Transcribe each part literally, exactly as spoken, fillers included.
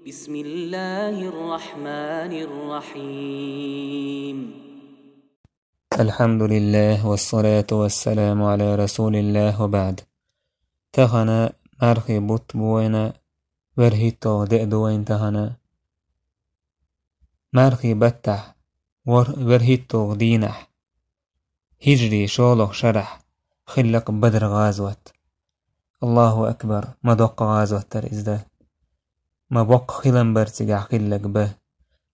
بسم الله الرحمن الرحيم. الحمد لله والصلاة والسلام على رسول الله وبعد. Тахана мархий бутт бу вайна, верхӀитталгӀа де а ду вайна тахана. Мархий баттахь вер-, верхӀитталгӀа дийнахь, хӀижрий шолгӀа шарахь, хилла-кх Бадр гӀазот. Аллаху акбар, ма доккха гӀазот дара иза да. Ма боккха хилам бара цигахь хилларг бен.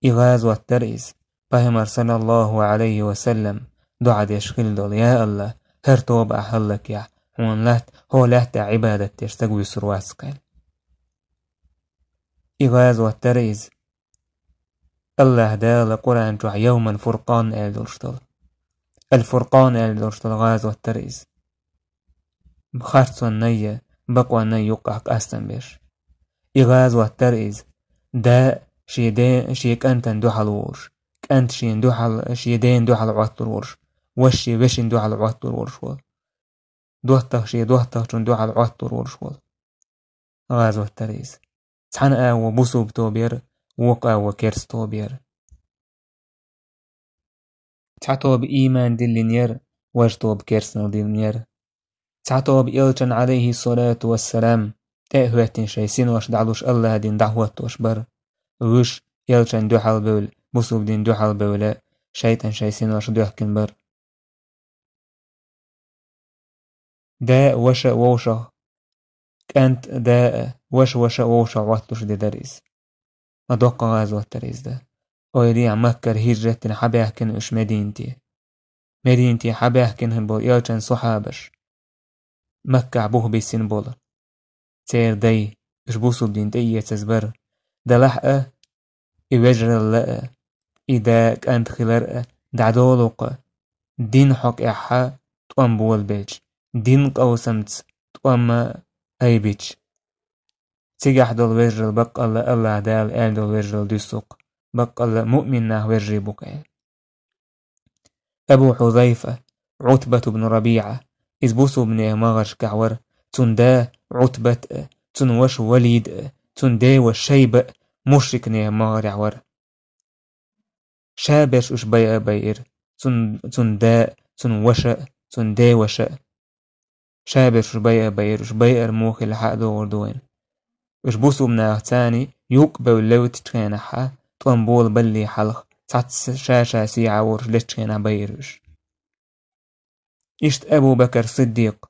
И гӀазот дара иза, Пайхамар, саллаллаху Ӏалайхи ва саллам, доӀа деш хилла долу: «Я АллахӀ, хӀара тоба ахь хӀаллакъяхь, хьуна латта, хьо лаьттахь Ӏибадат деш стаг вуьсур вац-кх», — аьлла. И гӀазот дара иза. АллахӀ Дала Къуръан чохь Йовмал-Фуркъан аьлла долуш долу. Ал-Фуркъан аьлла долуш долу гӀазот дара иза. Харцонна а, бакъонна а юккъехь къастам беш. И гӀазот дара иза. Да шен де-, шен кӀантана дуьхьал волуш, кӀант шен дуьхьал, шен дена дуьхьал Ӏоттур волуш, ваша шен вешина дуьхьал Ӏоттур волуш волу. ДоттагӀа шен доттагӀчун дуьхьал Ӏоттур волуш волу. ГӀазот дара иза. Цхьана агӀо бусулба тоба яра, вукху агӀо керста тоба яра. Цхьа тоба ийман диллина яра, важа тоба керстанал диллина яра. Цхьа тоба элчан, Ӏалайхиссалату вассалам, тӀе а хӀоьттина шайн синош дӀалуш, АллахӀан дин дӀахӀоттош бара. Вуьш элчан дуьхьал бевлла, бусулба дин дуьхьал бевлла, шайтӀан шайн синош доьхкина бара. Да а, ваша а вовшах, кӀант а, да а, ваша, ваша а вовшах Ӏоттуш де дара иза. Ма доккха гӀазот дара иза да. Ойла е, Маккара хӀижрат дина хьабаьхкина уьш Мединате. Мединате хьабаьхкина болу элчан сахьабаш, Маккахь бух биссина болу. Церан дай, уьш бусулба дин тӀеэцаза бара. Делахь а, и вежаралла а, и да кӀант хилар а дӀадолу-кх, дин хьокъехь тӀом болабелча, дин къовсамца тӀом айбича. Цигахь долу вежаралла баккъалла АллахӀ Дала аьлла долу вежаралла дуьссу-кх, баккъалла муъмин нах вежарий бу-кх аьлла. Абу Хьузайфа, Ӏутбат ибн РабиӀа, иза бусулбанехан магӀаршкахь вара, цуьнан да Ӏутбат а, цуьнан ваша Валид а, цуьнан деваша Шайба а мушрикнехан магӀарехь вара. Ша берш уьш байа а байира, цуьнан, цуьнан да а, цуьнан ваша а, цуьнан деваша а. Ша берш уьш байа а байира, уьш байар муха хилла хьа а догӀур ду вайна. Уьш бусулба нахаца юккъе бевлла левттачу хенахь, тӀом болабаллалц хьалха, цхьацца ша-ша сехьа волуш леччу хенахь байира уьш. Иштта Абу Бакар Сиддикъ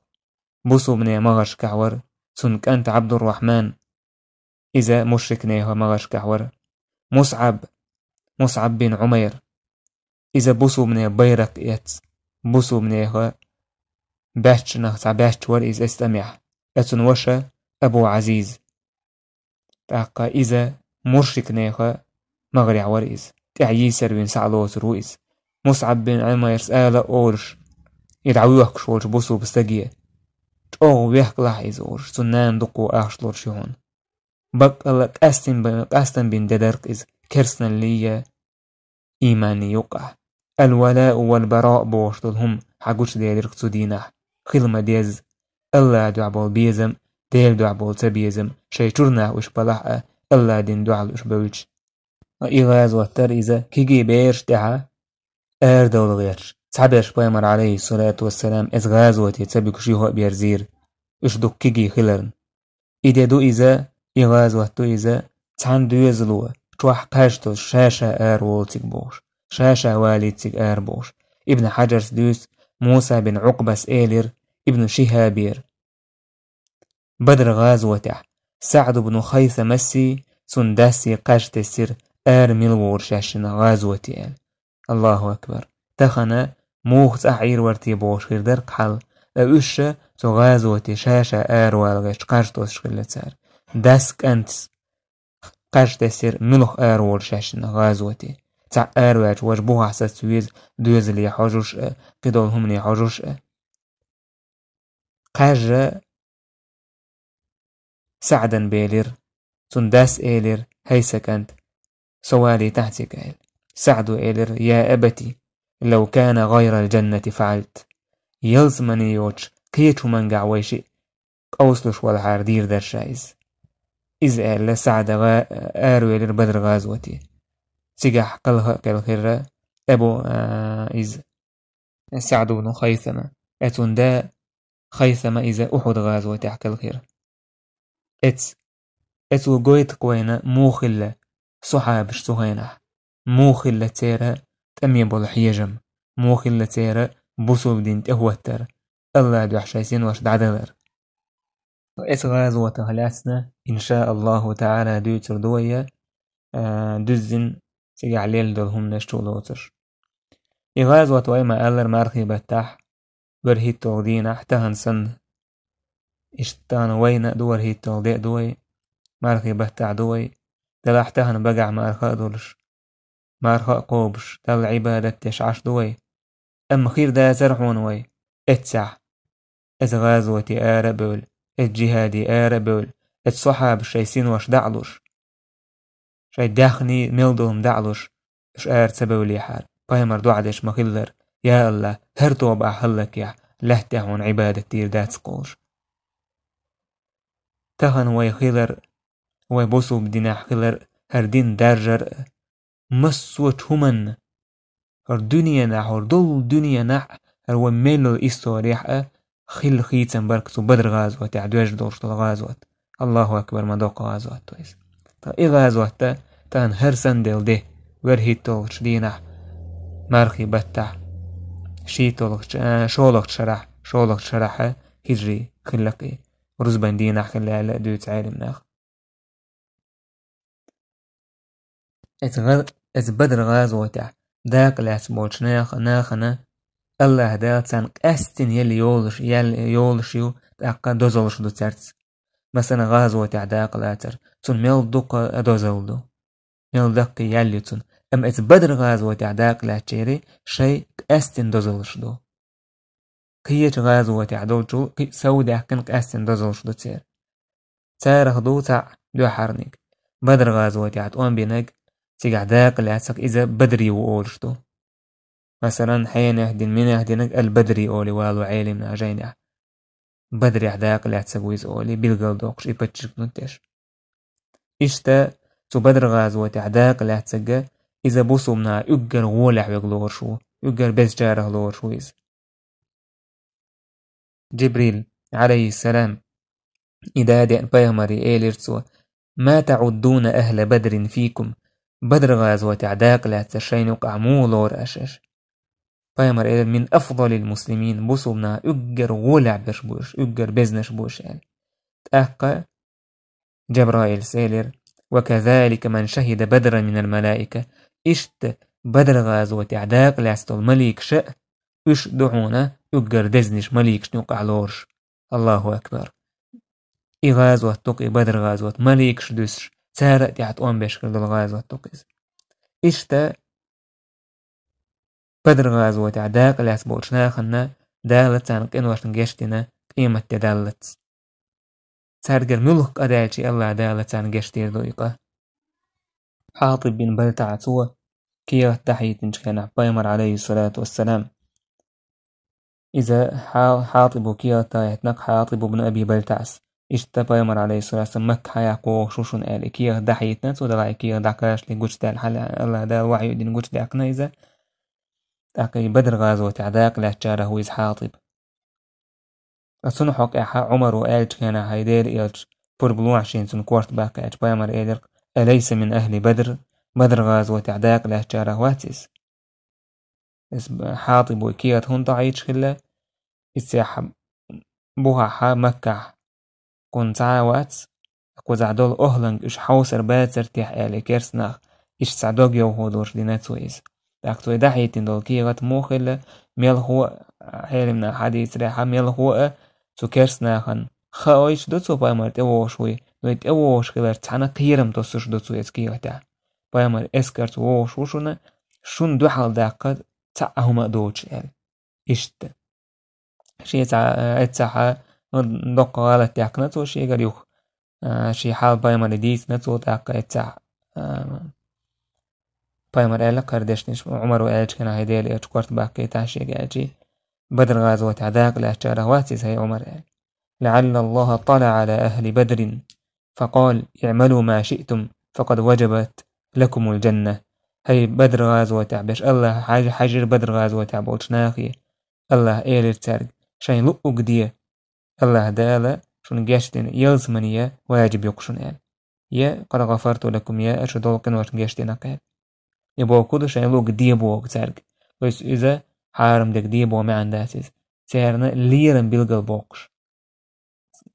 бусулбанехан магӀаршкахь вара, цуьнан кӀант Ӏабдуррахьман, иза мушрикнехан магӀаршкахь вара. Мусъаб, Мусъаб бин Ӏумайр, иза бусулбанехан байракх эцна, бусулбанехан баьччанах цхьа баьчча вара иза эстӀамехь, а цуьнан ваша Абу Ӏазиз. ТӀаккха иза мушрикнехан магӀарехь вара иза. ТӀаьхьа йийсар вина схьа а лоцур ву иза. Мусъаб бин Ӏумайрс ала а олуш, и дӀавоьхкуш волчу бусулба стаге: «ЧӀогӀа вехкалахь иза», — олуш, цуьнан нана дуккха ахча лур ю хьуна. Баккъалла къастам б-, къастам бина де дара-кх иза, керстаналлий а, ийманний юккъехь. «Ал-валаъу вал-бараъ» бохуш долу хӀума хьан гучуделира-кх цу дийнахь. Хила ма-дезза, АллахӀан дуьхьа болу безам, Делан дуьхьа болу цабезам, шайн чуьра нах уьш балахь а, АллахӀан дин дуьхьал уьш бевлча. И гӀазот дара иза, кегий бераш тӀехь арадовла гӀерташ, цхьаберш Пайхамар, Ӏалайхиссалату вассалам, иза гӀазоте ца буьгуш юха а берзийра, уьш дукха кегий хиларна. И де ду иза, и гӀазот ду иза, цхьана доьзало, чохь кхаж тосуш, ша-ша араволу цига бохуш, ша-ша валийта цига ара бохуш. Ибн Хьаджарс дуьйцу, Муса бин Ӏукъбас элира Ибн Шихабера: «Бадр гӀазотехь СаӀд ибн Хайсамассий, цуьнан дассий кхаж тесира, ара мила вогӀур шаьш шина гӀазоте», — аьлла. Аллаху акбар! Тахана муха цӀахь Ӏийр вара те бохуш хир дара-кх хьал, а уьш ша цу гӀазоте ша-ша аравала гӀерташ кхаж тосуш хилла цара. Дас кӀантас кхаж тесира, муьлха араволу шаьш шина гӀазоте. Цхьаъ араваьлча важа бухахь саца веза, доьзале хьожуш а, кхидолу хӀумане хьожуш а. Кхаж а СаӀдан белира. Цуьнан дас элира: «ХӀай сан кӀант, со валийтахьа цига», — аьлла. СаӀдо элира: «Я абати, лав кана гӀайрал джаннати фаӀалт». Ялсамани йоцуш кхечу хӀумангахь вай шиъ къовсалуш валахьара дийр дара ша иза. Иза аьлла, СаӀда гӀа-, аравелира Бадр гӀазоте. Цигахь кхелха а кхелхира Абу, а, иза, СаӀд ибн Хайсама. Эцун да Хайсама иза Ухьуд гӀазотехь кхелхира. Эц-, эцо гойту-кх вайна муха хилла сахьабаш цу хенахь, муха хилла церан тӀаме болу хьежам, муха хилла церан бусулба дин тӀехӀоттар, АллахӀан дуьхьа шайн синош дӀадалар. Эцу гӀазотах лаьцна, иншааллаху таӀала, дуьйцур ду вай, а, дуьззина цигахь лелла долу хӀуманаш чу лоцуш. И гӀазот вай ма-аллара мархий баттахь, ворхӀитталгӀа дийнахь, тахана санна. Иштта тахана вайна а ду, ворхӀитталгӀа де а ду вай, мархий баттахь ду вай, делахь тахана багахь марха а долуш, марха а кхобуш, Далла Ӏибадат деш Ӏаш ду вай. Амма хир дацара хьуна вай эццехь, эцу гӀазоте ара а бевлла, эцу джихӀаде ара а бевлла, эцу сахьабаша шайн синош дӀа а луш, шайн даьхний мел долу дӀа а луш, уьш ара ца бевллехьара, пайхамар доӀа деш ма-хиллара: «Я АллахӀ, хӀара тобанах хӀаллакъехь, лаьттахь хьуна Ӏибадат дийр дац-кх», олуш. Тахана вай хилар, вай бусулба динехь хилар, хӀара дин даржар а, массо а хӀуманна, хӀара дуьненахь, хӀара долу дуьненахь, хӀара вай мел йолу исторехь а хилла хийцам бара-кх цу Бадр гӀазотехь доьжна долуш долу гӀазот. АллахӀу акбар, ма доккха гӀазот ду иза. Ткъа и гӀазот а тахана хӀара санна делла де, ворхӀитталгӀачу дийнахь, мархий баттахь, шийтталгӀачу, а, шолгӀачу шарахь, шолгӀачу шарахь а хиджри хилла-кх и, рузбан дийнахь хилла аьлла а дуьйцу Ӏелам наха. Эцу гӀа-, эцу Бадр гӀазотехь дакъа лаьцна болчу нехан, нахана АллахӀ Дала царна къаьстина елла йолуш, ял-, йолуш ю, тӀаккха дозаллаш ду цаьрца. Масала, гӀазотехь дакъа лацар, цунна мел дукха а дозалла ду, мел даккхий ял ю цунна. Амма эцу Бадр гӀазотехь дакъа лаьцначеран шайн къаьстина дозаллаш ду. Кхечу гӀазотехь долчул кхин а сов даьккхина къаьстина дозаллаш ду церан. Царах ду цхьаъ дуьххьарниг, Бадр гӀазотехь тӀом бинарг, цигахь дакъа лаьцнарг, иза бадри ву олуш ду. Масалан, хьенех дина, минех динарг аль-Бадри олий вало Ӏелам наха жайнехь. Бадрехь дакъа лаьцнарг ву иза олий, билгалдоккхуш и паччахьан деш. Иштта цу Бадр гӀазотехь дакъа лаьцнарг, иза бусулба наха уггар гӀолехь верг лоруш ву, уггар безачарах лоруш ву иза. Джибрил, Ӏалайхиссалам, и да деана пайхамаре элира цо: «Ма таӀуддуна ахла Бадрин фикум?» Бадр гӀазотехь дакъа лаьцнарш шайна юкъахь муха лору аша уьш? Пайхамар элира: «Мин афдалил муслимин», бусулба наха уггар гӀолехь берш бу уьш, уггар безнарш бу уьш аьлла. ТӀаккха Джабраилс элира: «Ва казалика ман шахида Бадран минал малаика». Иштта Бадр гӀазотехь дакъа лаьцна долу маликаш а, уьш ду хьуна уггар дезанаш маликашна юкъахь лоруш. АллахӀу акбар! И гӀазот ду-кх и, Бадр гӀазот, маликаш дуьсуш, цара а тӀехь тӀом беш хир долу гӀазот ду-кх иза. Иштта Бадр гӀазотехь дакъа лаьцна болчу нахана Дала царна къиношна гечдина къематде даллалц. Цаьргара муьлха къа даьлча а АллахӀ Дала царна гечдийр ду и къа. Хьатиб бин БалтаӀа, цо кехат дӀахьийтинчу хенахь пайхамар, Ӏалайхиссалату вассалам, иза Хьа-, Хьатибо кехат дӀахьийтина-кх Хьатиб ибн Аби БалтаӀас. Иштта пайхамар, Ӏалайхиссалату вассалам, Макка хьаяккха вогӀуш ву шуна аьлла, и кехат дӀахьийтина цо, делахь и кехат дӀакхачале гучудаьлла хьала, АллахӀ Дала вахью дина гучудаьккхина иза. ТӀаккха и Бадр гӀазотехь дакъа лаьцначарах ву иза Хьатиб. Ткъа цунна хьокъехь Ӏумаро аьллачу хенахь: «ХӀай Делан элча, пурба лохьа шена цунна корта баккха», аьлча, пайхамар элира: «Алайса мин ахли Бадр?» Бадр гӀазотехь дакъа лаьцначарах вац иза? Иза Хьатибо кехат хӀунда дӀахьийташ хилла? Иза цхьа бухахь, Маккахь кхунна цхьа а вац, кхузахь долу охӀланга уьш хьовсур бацара техьа аьлла, керста нах, иштта цхьа дог йовхо долуш дина цо иза. ТӀаккха цо и дӀахьийтина долу кехат муха хилла, мелхо а, Ӏелам наха хьадийцарехь, мелхо а цу керста нахана хаойтуш ду цо пайхамар тӀевогӀуш вуй, но и тӀевогӀуш хилар цхьана кхерам тосуш ду цо иза кехатехь. Пайхамар эскарца вогӀуш ву шуна, шуна дуьхьал даккха цхьа а хӀума а доцуш аьлла. Иштта. Шен цхьа, эццахьа, ну, доккха гӀалат яьккхина цо шегара юха. А, шен хьал пайхамаре дийцина цо тӀаккха эццахь, а, пайхамар аьлла кхара дешнаш, Ӏумаро аьллачу хенахь: «ХӀай Делан элча, корта баккхийтахь шега», аьлчи, Бадр гӀазотехь дакъа лаьцначарах вац иза, хӀай Ӏумар, аьлла. «ЛаӀаллаллахӀа тталаӀа Ӏала ахли Бадрин, فقال: اعملوا ما شئتم فقد وجبت لكم الجنة. ХӀай Бадр гӀазотехь беш, АллахӀа хьаж-, хьажийра Бадр гӀазотехь болчу нахе. АллахӀа элира цаьрга: шайн луъург де, АллахӀа Дала шуна гечдина ялсамане важиб ю-кх шуна аьлла. Я قد غفرت لكم, я шу долу къиношна гечдина-кх аьлла. И бохург ду шайн луъург де боху цаьрга. То есть иза хьарам дерг де боху маьӀна дац иза. Царна лерам билгал боккхуш.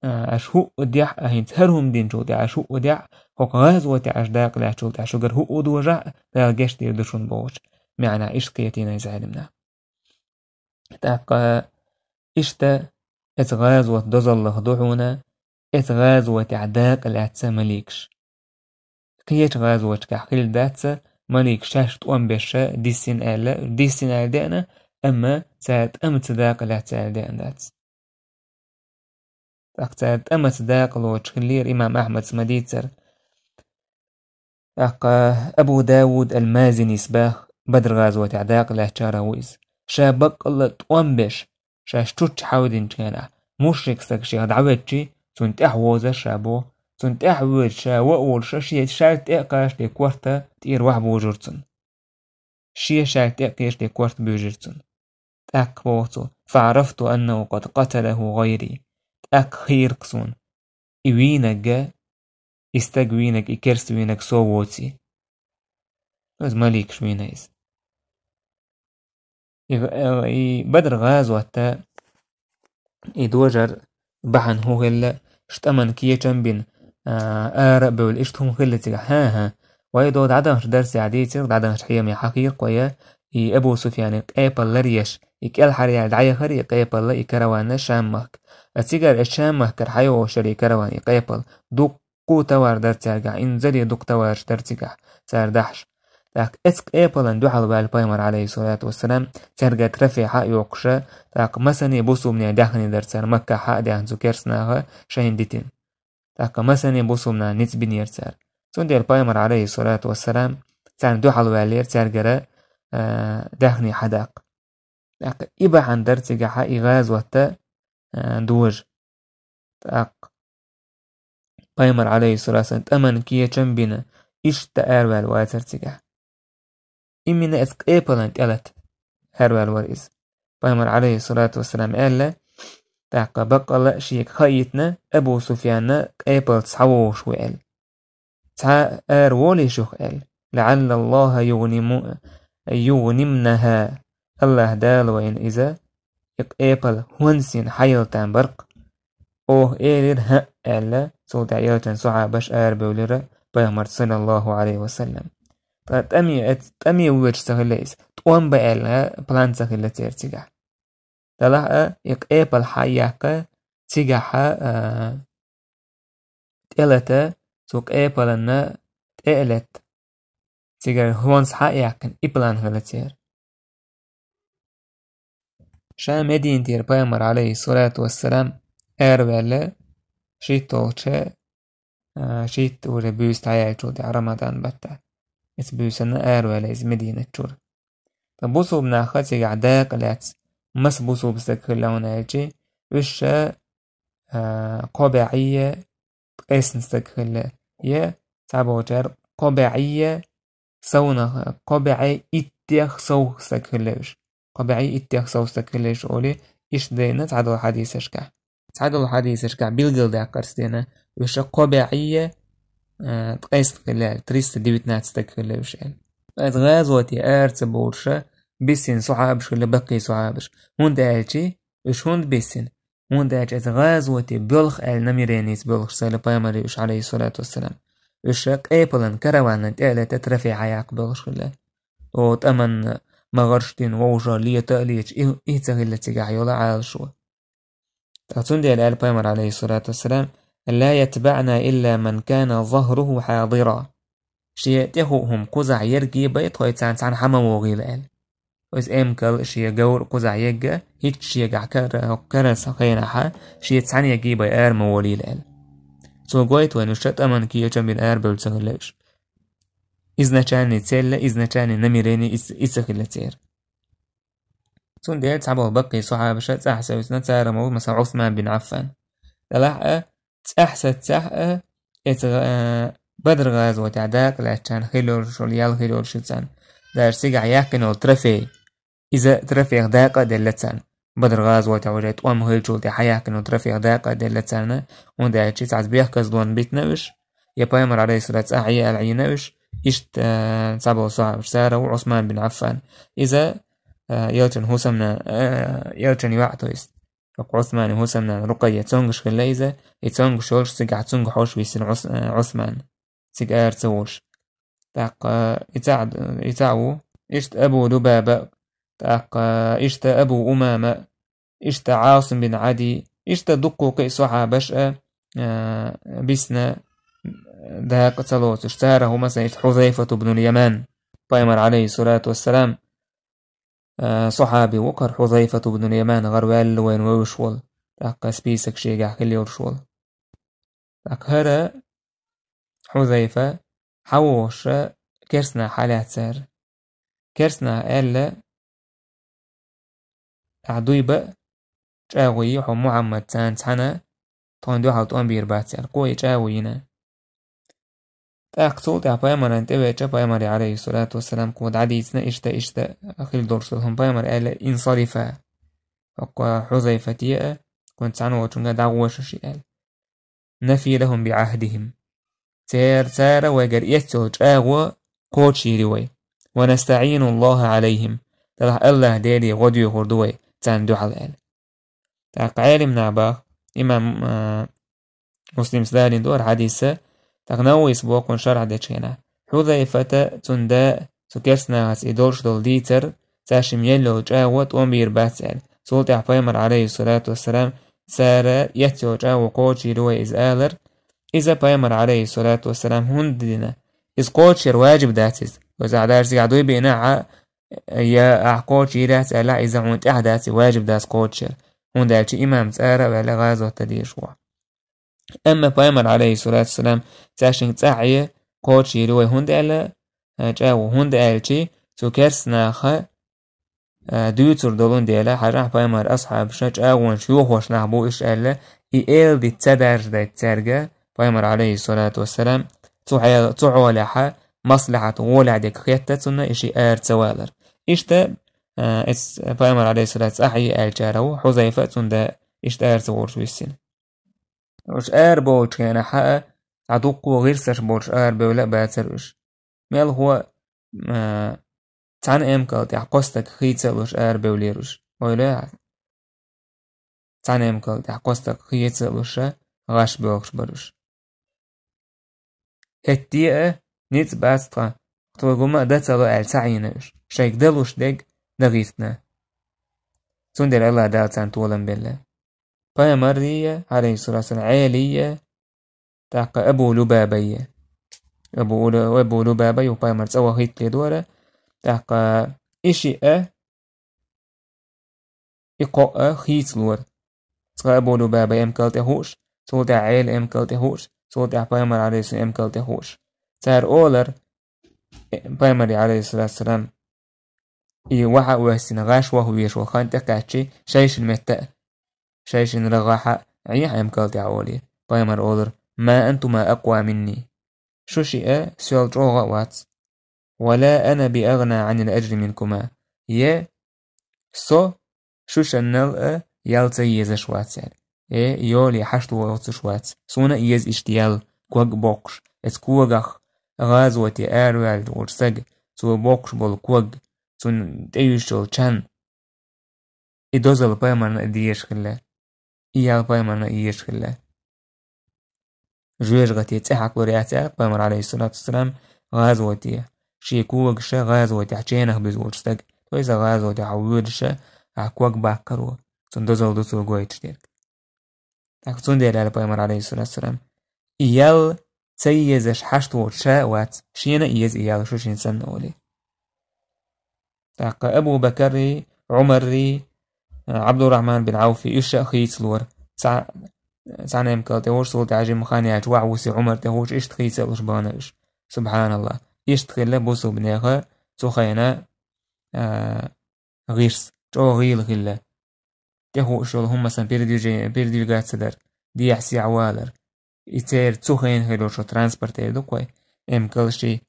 А, аша хӀуъа дехь а, хӀинца хӀара хӀума динчул тӀаьхьа аша хӀуъа дехь а, хӀокху гӀазотехь аша дакъа лаьттачул тӀаьхьа шуьгара хӀуъа дожахь а, Дала гечдийр ду шуна бохучу маьӀна иштта кхетийна иза Ӏеламнаха. ТӀаккха иштта эцу гӀазот дозаллах ду хьуна, эцу гӀазотехь дакъа лаьцна маликаш. Кхечу гӀазоташкахь хилла дац маликаш шаьш тӀом беш диссина аьлла, диссина аьлла деана, амма цара тӀамца дакъа лаьцна аьлла деана дац. ТӀаккха цара тӀамца дакъа лоцуш хиллера, имам Ахьмада ма-дийццара. ТӀаккха Абу Дауд ал-Мазинис баха, Бадр гӀазотехь дакъа лаьцначарах ву иза. Ша баккъалла тӀом беш, шаьш чучча хьаьвдинчу хенахь, мушрик стаг шех дӀаветтчи, цунна тӀаьхьа вовзара ша боху. Цунна тӀаьхьа воьдуш ша ван а волуш, шен шаьш тӀе а кхачош, тӀе корта тӀера вахьа божура цунна. Шен шаьш тӀе а кхачош, тӀе корта буьйжира цунна. ТӀаккха боху цо: فعرفت أنه قد قتله غيري. ТӀаккха хийра-кх суна, и вийнарг, и стаг вийнарг, и керста вийнарг со воций. Иза маликаш вийна иза. И, и Бадр гӀазот, и дожар бахьана хӀун хилла, ш-, тӀаман кечам бина, а, ара а бевлла, иштта хӀума хилла цигахь. ХӀан-хӀа, вай дӀадаханчу дарсехь дийцира, дӀадаханчу хьемехь хьахийра-кх вай, и Абу Суфьянан къепал ларъеш, и кӀелхьараяьлла дӀаяхара и къепал, и караван Шам-махка. А цигара, и Шам-махкара хьайогӀуш яра и караван, и къепал, дуккха товар дара цаьргахь, инзаре дукха товараш дара цигахь, цара дахьаш. ТӀаккха эцу къепална дуьхьал ваьлла пайхамар, Ӏалайхиссалату вассалам, цаьргара трофей хьа а йоккхуш, тӀаккха масане бусулбанийн даьхни дара цара, Маккахь хьа а даьхна цу керста наха шайна дитина. ТӀаккха масане бусулбанийн ницкъ бинера цара. Цундела пайхамар, Ӏалайхиссалату вассалам, царна дуьхьал ваьллера цаьргара, а, даьхни хьадаккха. ТӀаккха и бахьана дара цигахь и гӀазот, а, дожа. ТӀаккха пайхамар, Ӏалайхиссалату вассалам, тӀаман кечам бина, иштта араваьлла вацара цигахь. Именно эцу къепална тӀелата араваьлла вара иза. Пайхамар, Ӏалайхиссалату вассалам, аьлла, тӀаккха баккъалла а шега хаийтина, Абу Суфьян къепалца схьавогӀуш ву аьлла. Цхьа араволийша юха аьлла: لعل الله يغنم-, يغنمنها. АллахӀ Дала вайна иза, и къепал хӀонсийна хьаялийтар бакъ. Оха элира: хӀаъ, аьлла, цул тӀаьхьа элчан сахьабаш арабевлира пайхамарца, саллаллаху Ӏалайхи ва саллам. Ткъа тӀаме, тӀаме воьдуш ца хилла иза. ТӀом бан аьлла, план ца хилла церан цигахь. Делахь а, и къепал хьа а яьккха, цигахь а, а, тӀелата, цу къепална тӀе а летта, цигара хӀонс хьа а яьккхина, и план хилла церан. Ша Мединатера пайхамар, Ӏалайхиссалату вассалам, араваьлла шийтталгӀачу, а, шийтта уже буьйса дӀаяьллачул тӀаьхьа, Рамадан баттахь. Иза буьйсанна араваьлла иза Мединат чуьра. Ткъа бусулба нах цигахь дакъа лаьцна, маса бусулба стаг хилла хьуна аьлчи, уьш ша, а, кхо бӀе ткъайсна стаг хилла, я цхьаболчара кхо бӀе совнаха, кхо бӀе иттех сов стаг хилла уьш. Кхо бӀе иттех сов стаг хилла уьш олий, иштта дайна цхьадолу хьадисашкахь. Цхьадолу хьадисашкахь билгалдаьккхира цо дена, уьш кхо бӀе, а, ткъайсна хилла аьлла, триста девятнадцать стаг хилла уьш аьлла. Иза гӀазоте ара ца бовлуш, биссина сахьабаш хилла, баккхий сахьабаш. ХӀунда аьлчи, уьш хӀунда биссина? ХӀунда аьлча иза гӀазоте боьлху аьлла намереница боьлхуш ца хилла пайхамаре уьш, Ӏалайхиссалату вассалам. Уьш къепалан караванан тӀе а летта трофей хьаяккха боьлхуш хилла. О, тӀаман магӀарш дина, вовшах лета а леташ, и, и ца хилла цигахь йолу Ӏалашо. Ткъа цундела аьлла пайхамар, Ӏалайхиссалату вассалам: «لا يتبعنا إلا من كان ظهره حاضرا». Шен тӀехула хӀума кхузахь ерг бен тхоьца цхьаьна хьан ма вогӀийла аьлла. Иза эмкал шен говр кхузахь егга, хӀитташ шегахь кара, карарца хенахь, шен цхьаьна егга бен ара ма волийла аьлла. Цо гойту вайна уьш тӀаман кечам бина арабевлла ца хилла уьш. Изначальный цель, изначальный намерение и ца, и ца хилла церан. Цундела цхьаболу баккхий сахьабаша цӀахь севцна, цара ма ву, масала, Ӏусман бин Ӏаффан. Делахь а, цӀахь сеццехь а, Эцу, э, Бадр гӀазотехь дакъа лаьцначарна хилла йолуш йолу ял хилла йолуш ю царна. Даже цигахь яьккхина йолу трофей. Иза трофех дакъа а делла царна. Бадр гӀазотехь уже тӀом хилчул тӀе хьаяьккхина йолу трофех дакъа а делла царна, хӀунда аьлча цхьацца бехказлонна битина уьш, я пайхамар, алейхиссалату, цӀахь еана Ӏийна уьш, иштта, э, цхьаболу сахьабаш цара ву Ӏусман бин Ӏаффан. Иза, э, элчан хӀусамнана, э, элчан йоӀ, то есть, Ӏусман хӀусамнана Рукъайя цомгуш хилла иза, и цомгуш йолуш цигахь цуьнга хьош висина Ӏус-, э, Ӏусман. Цига ара ца волуш. ТӀаккха и цхьаъ, и цхьаъ ву. Иштта Абу Лубаба, тӀаккха иштта Абу Умама, иштта Ӏасим бин Ӏади, иштта дуккха кхин а сахьабаш а, а, бисна дакъа ца лоцуш. Царах ву, масала, иштта Хьузайфату бнул Яман. Пайхамар, алейхиссалату вассалам, а, сахьаби ву хӀара Хьузайфату бнул Яман, гӀараваьлла вайна вевзаш волу. ТӀаккха список шегахь хилла йолуш волу. ТӀаккха хӀара Хьузайфа хьан вохуша керстанах хьалаьцара. Керстанах аьлла: «Ахь дуй ба а, чӀагӀо йи хьо Мухьаммад царна цхьаьна, тхуна дуьхьал тӀом бийр бац», — аьлла. Кхо и чӀагӀо йина. ТӀаккха цул тӀаьхьа пайхамаран тӀевеача, пайхамаре, алейхиссалату вассалам, кхо дӀадийцина, иштта, иштта хила долуш долу хӀума. Пайхамар аьлла: «Инсарифа». ХӀокху Хьузайфате а, кхунца цхьаьна волчуьнга дӀагӀо шу ши аьлла. «Нафи лахум би Ӏахдихим». Цер-, цара вайгара эцна йолу чӀагӀо кхочушйийр ю вай. «Ва настаӀину Аллаха Ӏалайхим». Делахь Аллах Деле гӀо доьхур ду вай царна дуьхьал аьлла. ТӀаккха Ӏелимнаха боху, имам, а, Муслимс далийна ду хӀара хьадис, тӀаккха Нававис боху кхунна шархь дечу хенахь. Хьузайфата, цуьнан да, цу керстанаха и долуш долу дийцар, цаьршимма елла йолу чӀагӀо тӀом бийр бац аьлла. Цул тӀаьхьа пайхамар, алейхиссалату вассалам, цара эцна йолу чӀагӀо кхочушйийр ю вай иза алар. Иза пайхамар, алейхиссалату вассалам, хӀунда дина? Иза кхочушъяр важиб дац иза. Веза Ӏадаш цигахь дуй биъна а, я ахь кхочушйийр яц аьлла, иза хьуна тӀехь дац, и важиб дац кхочушъяр. ХӀунда аьлча имам цӀара а ваьлла гӀазот дан дезаш ву. Амма пайхамар, алейхиссалату вассалам, цаьршинга цӀахь а кхочушйийр ю вай, хӀунда аьлла, а, чӀагӀо, хӀунда аьлча цу керстанаха, а, дуьйцур долун дела, хьажахь, пайхамар асхьабаша чӀагӀонаш йохош нах бу уьш аьлла, и эладита ца даржадайта цаьрга, пайхамар, алейхиссалату вассалам, цу хьел-, цу хьолехьа маслахьат гӀолехь дерг хетта цунна и ши ара ца валар. Иштта, а, эс пайхамар, алейхиссалату, цӀахь а аьллачара ву Хьузайфа, цунна иштта ара ца волуш виссина. Уьш арабовлучу хенахь а, цхьа дуккха гӀирсаш болуш арабевлла а бацара уьш. Мелхо, а, цхьана эмкал тӀехь кхо стаг хийца а луш арабевллера уьш. Ойла а, цхьана эмкал тӀехь кхо стаг хийца а луш а гӀаш боьлхуш бара уьш. ХӀетте а ницкъ бац тхан, тхоьга хӀума а дан ца ло аьлла, ца Ӏийна уьш. Шайга дан луш дерг дан гӀиртина. Цундела Аллах Дала царна толам белла. Пайхамаррия, алейхиссалату вассалам, Ӏелия, тӀаккха Абу Лубабайя. Абу Лу-, Абу Лубаба ю пайхамар цӀа ваха хӀиттале дора, тӀаккха и шиъ а, и кхоъ а хийцалора. Цкъа Абу Лубаба эмкал тӀе хууш, цул тӀаьхьа Ӏела эмкал тӀе хууш, цул тӀаьхьа пайхамар, алейхиссалам, эмкал тӀе хууш. Цара олар, э, пайхамаре, алейхиссалату вассалам, и ваха а воьссина, гӀаш ваха везаш волу хан тӀекхаьччи, шайшина метта а, шайшина рагӀахьа а, Ӏехьа эмкал тӀехь олий. Пайхамар олура: «Ма антума акъва минни». Шу шиъ а соьл чӀогӀа а вац. «Ва ла ана би агӀна Ӏанил ажри минкума». Е, со шушаннал а ял ца езаш вац аьлла. Э, йоле хьашт воцуш вац. Суна а еза иштта ял, ког боккхуш. Эцу когах гӀазоте араваьлла волчу стага, цо боккхуш болу ког, цунна тӀеюьзуш йолу чан. И дозалла пайхамарна а дезаш хилла. И ял пайхамарна а езаш хилла. Жоьжахате цӀе хьакхалур яц аьлла пайхамар, алейхиссалату вассалам, гӀазоте. Шен когаша гӀазотехь ченах буьзу волчу стага. То есть гӀазотехь воьдуша, ахь ког баккхаро, цунна дозалла ду цо гойтуш дерг. ТӀаккха цундела аьлла пайхамар, алейхиссалату вассалам: «И ял ца езаш хьашт воцуш ша а вац, шена а еза и ял шу шен санна», олий. ТӀаккха Абу Бакарри, Ӏумарри, Ӏабдуррахьман бин Ӏауфи, уьш а хийцалора. Цхьа-, цхьана эмкал тӀе хууш, цул тӀаьхьа жимма хан яьлча ваха вуьсу Ӏумар тӀе хууш, иштта хийца а луш бахана уьш. Субханаллах. Иштта хилла бусулбанеха цу хенахь, а, гӀирс. ЧӀогӀа гӀийла хилла. ТӀе хууш йолу хӀумма сан передвижи-, передвигаться дар. Дехьа-сехьа валар. и церан цу хенахь хир йолчу транспортера ду-кх вай, эмкалш а,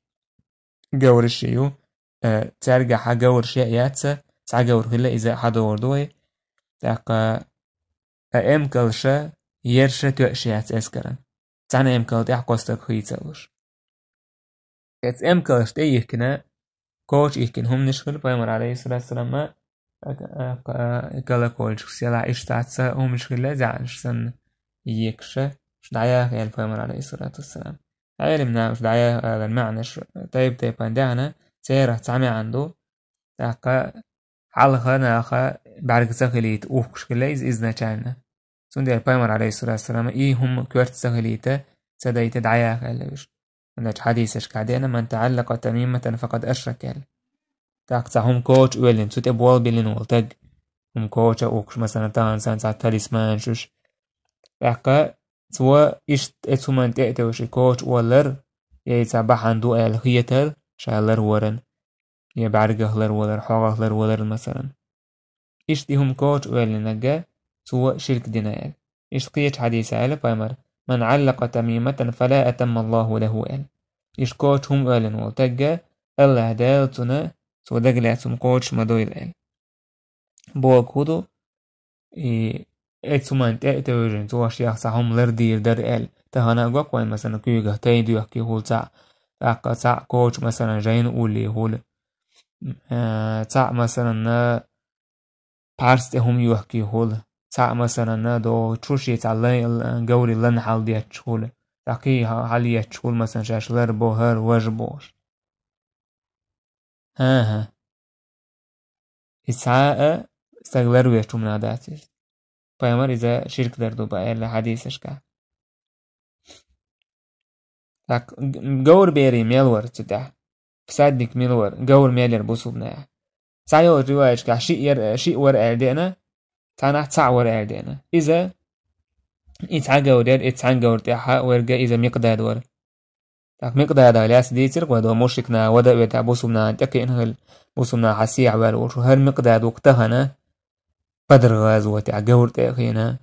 говраш а ю, э, цаьргахь говраш а яц, цхьа говр хилла иза хьадогӀур ду вай. ТӀаккха а эмкалш а, ерш а тоьаш яц эскаран. Цхьана эмкал тӀехь кхо стаг хийца а луш. Эцу эмкалшна тӀе йихкина, коча йихкина хӀуманаш хилла, пайхамар, алейхиссалату вассалам, а, а, а, колокольчик селахь, иштта цхьацца хӀуманаш хилла, заьӀанаш санна, екаш, уьш дӀаяха аьлла пайхамар, алейхиссалату вассалам. Ӏелам наха уьш дӀаяха аларан маьӀнаш тайп-тайпана даьхна, церах цхьа маьӀна ду, тӀаккха хьалха наха бӀаьрг ца хилийта ухкуш хилла иза изначально. Цундела пайхамар, алейхиссалату вассалам, и хӀума коьрта ца хилийта, ца дайта дӀаяха аьлла уьш. ХӀунда аьлча хьадисашкахь деана: «Ман таӀаллакъа тамиматан факъад ашрак», аьлла. ТӀаккха цхьа хӀума коча оьллина, цу тӀе болх биллина волу стаг, хӀума коча а ухкуш, масала, тахана санна цхьа талисманаш уьш. ТӀаккха цо иштта эцу хӀуманна тӀе а тевжаш и коча оллар, я и цхьа бахьана ду аьлла хетар, ша ларваран, я бӀаьргах ларвалар, хьогӀах ларвалар, масала. Иштта и хӀума коча оьллинарг, цо ширк дина аьлла. Иштта кхечу хьадисехь аьлла пайхамар: «Ман Ӏаллакъа тамиматан фала атамма Аллаху лаху», аьлла. Иштта коча хӀума оьллина волу стаг, АллахӀ Дала цунна, цо дагалаьцна хӀума кхочуш ма дойла аьлла. Бохург хӀун ду? И эцу хӀуманна тӀе а тевжина, цо шех цхьа хӀума лардийр дара аьлла. Тахана а го-кх вайн, масала, куьйгах тай доьхкий хӀума цхьаъ, тӀаккха цхьаъ коча, масала, жайна уллий хӀума. Э, цхьаъ, масала, пхьарс тӀе хӀума йохкий хӀума. Цхьаъ, масала, догӀу чу шен цхьа лай-, говрий лан хьалдетташ хӀума. ТӀаккха кхин хьалъетташ хӀума, масала, шаьш лар бо, хӀара, важа бохуш. ХӀан-хӀа. И цхьа а стаг ларвечу хӀуманах дац иза. Пайхамар иза ширк дар ду бан аьлла хьадисашкахь. ТӀаккха г-, говр берийн мел вара цу тӀехь. Всадник мила вара, говр мел яра бусулбанехь. Цхьайолчу риваяташкахь шиъ яра, шиъ вара аьлла деана, цхьанахь цхьаъ вара аьлла деана. Иза, и цхьа говр яра, и цхьана говра тӀехь верг иза Микъдад вара. ТӀаккха Микъдадах лаьцна дийцира-кх вай, до мушрик наха вада а вета бусулбанашна тӀекхиъна хилла, бусулбанаш сехьа ваьлла волуш. ХӀара Микъдад ву-кх тахана Бадр гӀазотехь говр тӀе а хиъна,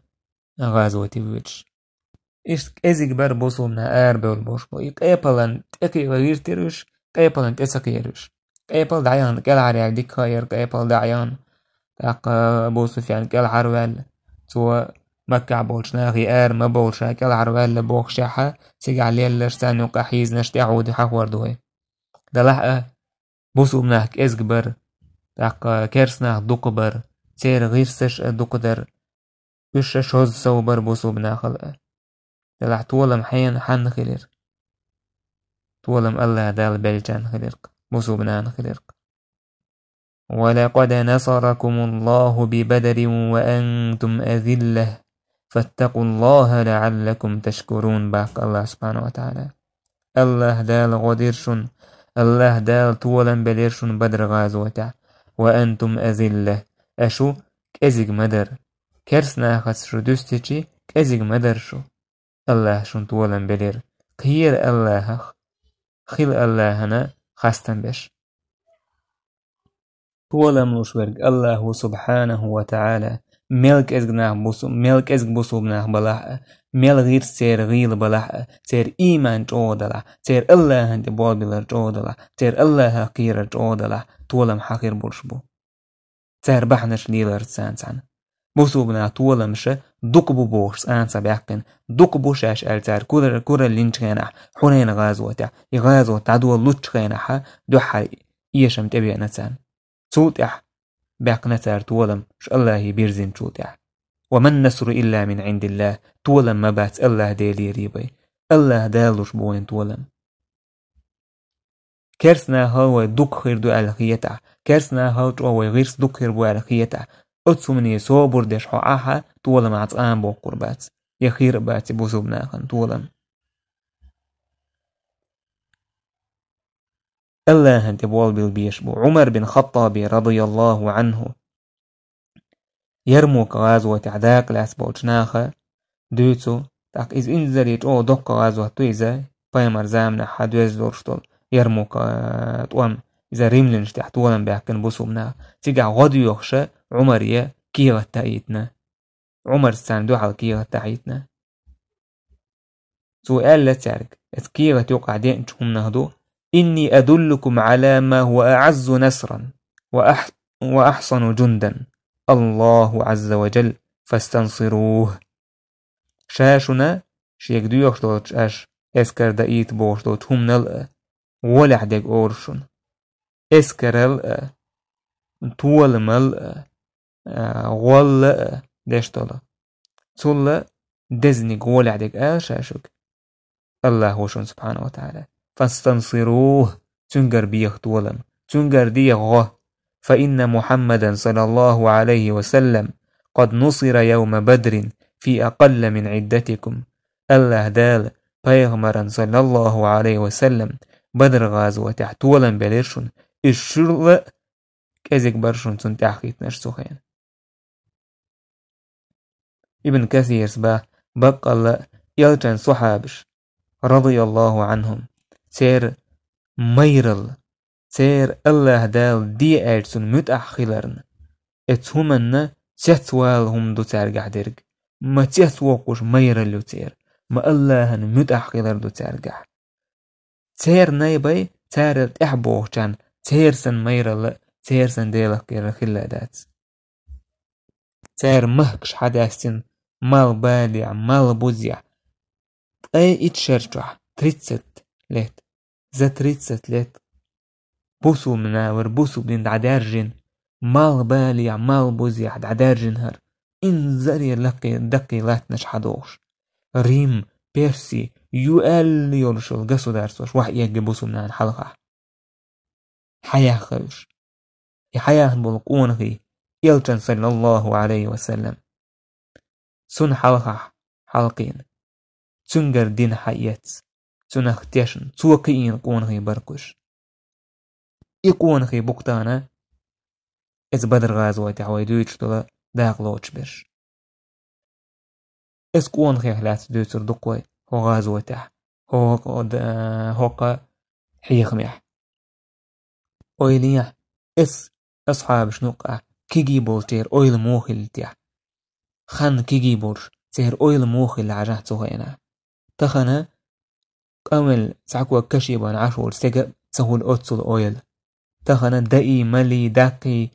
гӀазоте воьдуш. Иштта кӀезиг бара бусулбанаш арабевлла болуш бу. И къепалан тӀекхиъна гӀиртира уьш, къепалан тӀе ца кхиира уьш. Къепал дӀаяхна кӀелхьараяьлла дика хаа яра, къепал дӀаяхна. ТӀаккха Абу Суфьян кӀелхьарваьлла, цо Маккахь болчу нахе ара ма бовла ша кӀелхьарваьлла бохушехь, цигахь лелларш, царна юккъехь хьийзинарш тӀаьхьуди хьахор ду вай. Делахь а, бусулбанаш кӀезиг бара, тӀаккха керстанаш дукха бара, церан гӀирсаш а дукха дара, уьш а шозза сов бара бусулбанашал а. Делахь толам хьенан, хьанна хилира? Толам АллахӀ Далла беллачарна хилира-кх, бусулбанашна хилира-кх. «ولقد نصركم الله ببدر وأنتم أذلة فاتقوا الله لعلكم تشكرون», боху АллахӀа субхьанаху ва тагӀала. АллахӀ Дала гӀо дира шуна, АллахӀ Дала толам белира шуна Бадр гӀазотехь. «وأنتم أذلة», а шу кӀезиг ма дара. Керстанашца шу дуьстича, кӀезиг ма дара шу. АллахӀа шуна толам белира. Кхера АллахӀах, хила АллахӀана хастам беш. Толам луш верг АллахӀ ву субхьанаху ва тагӀала. Мел кӀезиг нах бусу-, мел кӀезиг бусулбанаш балахь а, мел гӀирс церан гӀийла балахь а, церан ийман чӀогӀа далахь, церан АллахӀана тӀе болх биллар чӀогӀа далахь, церан АллахӀах кхерар чӀогӀа далахь, толам хьан хир болуш бу. Цара бахьанаш леларца царна цхьаьна. Бусулбанаш толамаш дукха бу бохуш цкъа а ца баьккхина, дукха бу шаьш аьлла цара кураллинчу хенахь, Хьунайн гӀазотехь, и гӀазот дӀадолалучу хенахь, дуьххьара эшам тӀебеана царна. Цул тӀаьхьа баьккхина цара толам, уьш АллахӀе бирзинчул тӀаьхьа. «وما النصر إلا من عند الله», толам ма бац АллахӀ Делера бен. АллахӀ Дала луш бу вайна толам. Керстанашал вай дукха хир ду аьлла хетахь, керстанашал чӀогӀа вай гӀирс дукха хир бу аьлла хетахь, оцу хӀумане собар деш хьо Ӏахь а, толам ахь цкъа а боккхур бац, я хир а бац и бусулбанашна толам. АллахӀана тӀе болх билла безаш бу Ӏумар бин Хаттаби, радияллаху Ӏанху. Ярмук гӀазотехь дакъа лаьцна болчу наха дуьйцу, тӀаккха иза инзаре чӀогӀа доккха гӀазот ду иза, пайхамар заманахь хьан доьзна долуш долу Ярмук, а, тӀом, иза римлянаш тӀехь толам баьккхина бусулбанаш. Цигахь гӀо доьхуш Ӏумаре кехат таӀийтина. Ӏумарца царна дуьхьал кехат таӀийтина. Цо аьлла цаьрга, эцу кехат юкъахь деъначу хӀуманах ду: «إني أدلكم على ما هو أعز نصرا وأح-، وأحصن جندا، الله عز وجل، فاستنصروه». Ша шуна шега доьхуш долчу аша эскар даийта бохуш долчу хӀуманал а, гӀолехь дерг олуш шуна. Эскарал а, толамал а, а, гӀолла а деш долу. Цул а дезаниг гӀолехь дерг ала ша шуьга. Аллах ву шуна, субхьанаху ва тагӀала. «Фастансируху», цуьнгара беха толам, цуьнгара деха гӀо. «Фа инна Мухьаммадан, саллаллаху Ӏалайхи ва саллам, къад нусира явма Бадрин фи акъалла мин Ӏиддатикум». Аллах Дала пайхамаран, саллаллаху Ӏалайхи ва саллам, Бадр гӀазотехь толам белира шуна, иза шуьла а кӀезиг бара шуна цунна тӀаьхьахӀиттинарш цу хенахь. Ибн Касирас боху, баккъалла а элчан сахьабаш, радияллаху Ӏанхум, церан майралла, церан Аллах Дала де аьллачунна муьтӀахь хиларна, эцу хӀуманна цецвала хӀума ду цаьргахь дерг, ма цецвоккхуш майралла ю церан, ма Аллахьан муьтӀахь хилар ду цаьргахь. Церан най бай, царал тӀаьхьа бохучарна, церан санна майралла, церан санна Делах кхерар хилла дац. Цара махкаш хьадаьстина, мал балехь, мал бузехь, ткъе итт шар чохь, тридцать лет, за тридцать лет, бусулба нахара бусулба дин дӀадаьржина, мал балехь, мал бузехь дӀадаьржина хӀара, инзаре лаккхий, даккхий латтанаш хьадохуш, Рим, Перси, ю аьлла йолуш йолу государстваш вахь эгга бусулба нахана хьалхахь. Хьаяьхна уьш. И хьаяьхна болу къонахий, элчан, саллаллаху Ӏалайхи ва саллам, цунна хьалхахь хьалакхиъна, цуьнгара дин хьаэцна, цунах тешна, цо кхиийна къонахий бара кхуьш. И къонахий бу-кх тахана эцу Бадр гӀазотехь вай дуьйцуш долу дакъа лоцуш берш. Эцу къонахех лаьцна дуьйцур ду-кх вай хӀокху гӀазотехь, хӀокху, д-, хӀокху хьехамехь. Ойла е, эцу асхьабашна юккъехь кегий болчеран ойла муха хилла техьа? Хан кегий болуш, церан ойла муха хилла хьажахь цу хенахь? Тахана къамел цхьаьна кашебан Ӏаш волчу стеган а ца хуьлу оццул ойла. Тахана даий, малий, даккхий,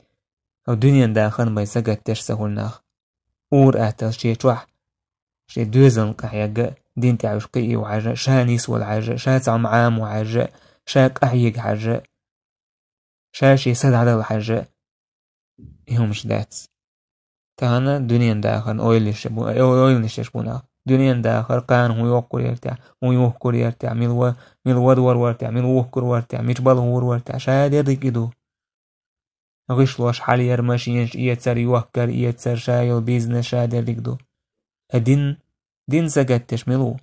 дуьнен дахарна бен сагатдеш ца хуьлу нах. Ур-атталла шен чохь, шен доьзална къахьегна, дин тӀехь уьш кхиийна хьажа, ша нисвала хьажа, ша цхьамма Ӏамо хьажа, ша къахьега хьажа, ша шен са дӀадала хьажа, и хӀумаш дац. Тахана дуьнен дахарна ойланаш бу-, ой-, ойланаш еш бу нах. Дуьнен дахар, кхана хӀун йохкур яра техьа, хӀун юхкур яра техьа, мила ва-, мила вадор вара техьа, мила вухкур вара техьа, мича балхор вара техьа, ша дерриг и ду. ГӀишлош хьалаяр, машенаш эцар, йохкар эцар, ша йолу бизнес, ша дерриг ду. Ткъа дин, дин сагатдеш мила ву?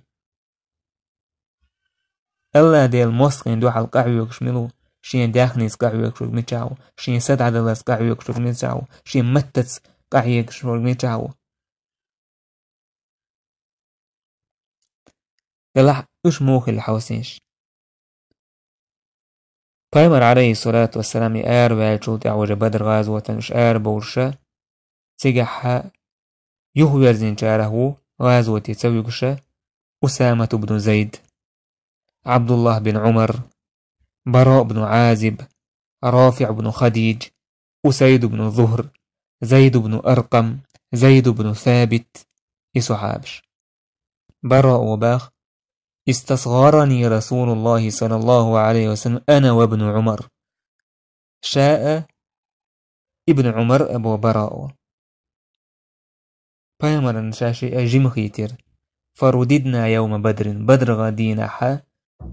Аллах Делан мостагӀийн дуьхьал къахьоьгуш мила ву? Шен даьхница къахьоьгуш верг мичахь ву? Шен са дӀадаларца къахьоьгуш верг мичахь ву? Шен маттаца къахьоьгуш верг мичахь ву? Делахь уьш муха хилла хьовсийша? Пайхамар, Ӏалайхиссалату вассалам, и араваьллачул тӀаьхьа уже Бадр гӀазотана уьш арабовлуша, цигахьа юхаверзинчарах ву гӀазоте ца вуьгуша Усамат ибн Зайд, Ӏабдуллах бин Ӏумар, Баро бну Ӏазиб, РафиӀ бну Хадиж, Усайд бну Зухр, Зайд бну Аркъам, Зайд бну Сабит, и сахьабаш. Баро боху: «Истасгъарани Расулуллахи саллаллаху Ӏалайхи ва саллам ана ва бну Ӏумар». Ша а, ибн Ӏумар а боху Баро. Пайхамарна ша шиъ жима хийтира. «Фарудидна явма Бадрин», Бадр гӀа дийнахьа,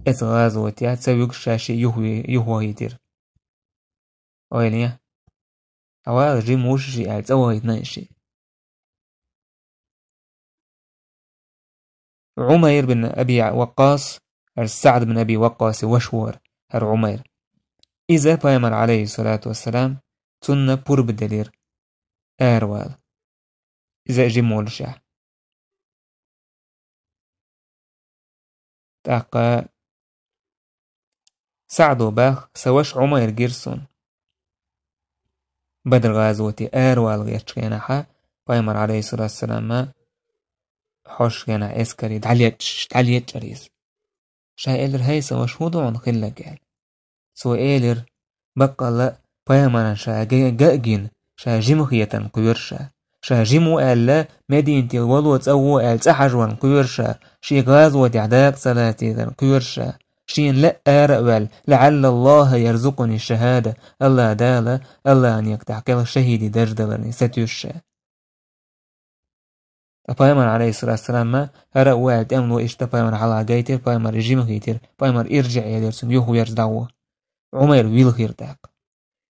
эцу гӀазотехь ца вуьгуш ша шиъ юхве-, юхавахийтира. Ойла е. Хьавала жима ву шиъ аьлла, цӀа вахийтина и шиъ. Ӏумайр бин Аби Ваккъас, хӀара СаӀд бин Аби Ваккъаси ваша вара хӀара Ӏумайр. Иза Пайхамар, Ӏалайхиссалату вассалам, цунна пурба делира аравала. Иза жима волушехь. ТӀаккха СаӀдо боху: «Сан ваша Ӏумайр гира суна». Бадр гӀазоте аравала гӀертачу хенахьа Пайхамар, Ӏалайхиссалату вассалам, хьош гена эскари дӀалечча, дӀалеччар иза. Ша элира: «ХӀай сан ваша, хӀун ду хьуна хилларг?» — аьлла. Цо элира: «Баккъалла а, пайхамарна ша га-, га а гина, ша жима хетарна кхоьру ша. Ша жима ву аьлла, Мединател вало цӀа ву аьлла цӀа хьажа варна кхоьру ша, шен гӀазотехь дакъа ца лацийтарна кхоьру ша. Шена лаьа ара а ваьлла, лаӀалла Аллаха ярзукъуни шахӀада, Аллах Дала, Аллахьан некъа тӀехь кхелха шахӀиди дарж даларна сатуьйсу ша». Ткъа пайхамар, Ӏалайхиссалату вассалам, хӀара а ву аьлла тӀемало, иштта пайхамар хьалха гайтира, пайхамар и жима хийтира, пайхамар иржиӀ элира цунна, юхаверза дӀагӀо. Ӏумайр вилхира тӀаккха.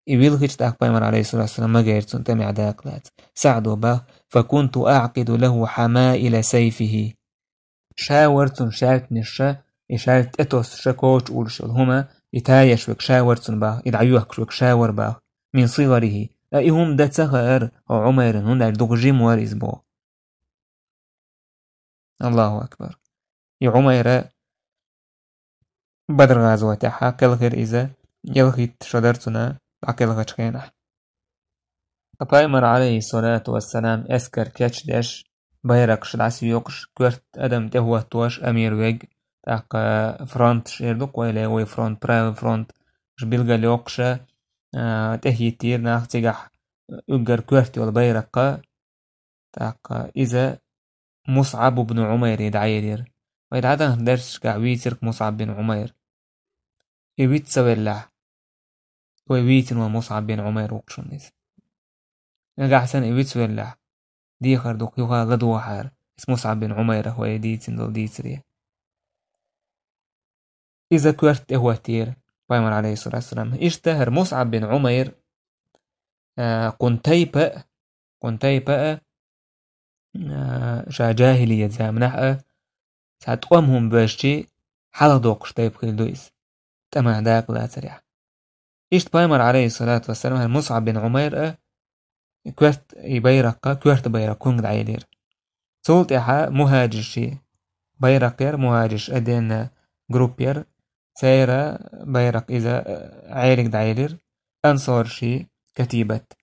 И вилхича тӀаккха пайхамар, Ӏалайхиссалату вассалам, ма гайра цунна тӀамехь дакъа лаца. СаӀдо бах: «Факунту аӀкъиду лахӀу хьамаила сайфихӀ». Ша вара цунна шаьлтанаш, и шаьлта тӀетосса коча уллуш йолу хӀума, и таеш верг ша вара цунна бах, и дӀайоьхкуш верг ша вара бах. «Мин сигӀарихӀ». Ткъа и хӀума дан ца хаьара хӀокху Ӏумайрана, хӀунда аьлча дукха жима вара иза боху. Аллаху акбар. И Ӏумайр Бадр гӀазотехь кхелхира иза, ялхитта шо дара цуьнан дӀакхелхачу хенахь. Ткъа пайхамар, Ӏалайхиссалату вассалам, эскар кечдеш, байракхаш дӀасайоккхуш, коьрта адам тӀехӀоттош, амир верг, тӀаккха фронташ эр ду-кх вай левый фронт, правый фронт, уьш билгалйоккхуша, а, тӀехӀиттийра нах цигахь, уьггар коьрта йолу байракхах. ТӀаккха иза Мусъаб ибн Ӏумайре дӀаелира. Вай дӀадаханчу дарсашкахь вийцира-кх Мусъаб бин Ӏумайр. И виц ца веллехь, вай вийцина ван Мусъаб бин Ӏумайр ву-кх шуна иза. Нагахь санна и виц веллехь, дехар ду-кх юха ладогӀахьара, иза Мусъаб бин Ӏумайрах вай дийцина долу дийцаре. Иза коьрта тӀехӀоттийра пайхамар, Ӏалайхиссалату вассалам. Иштта хӀара Мусъаб бин Ӏумайр, а, кхунна тайпа а, кхунна тайпа а, а, ша жахӀилият заманахь а, цхьа тӀом хӀума боьжчи, хьалхадоккхуш тайпа хилла ду иза, тӀамехь дакъа лацарехь. Иштта пайхамар, Ӏалайхиссалату вассалам, хӀара Мусъаб бин Ӏумайр а, коьрта и байракхах, коьрта байракх куьнга дӀаелира. Цул тӀаьхьа мухӀажиршийн байракх яра, мухӀажирш отдельно группа яра, церан байракх иза, а, Ӏелига дӀаелира, ансоршийн катибат.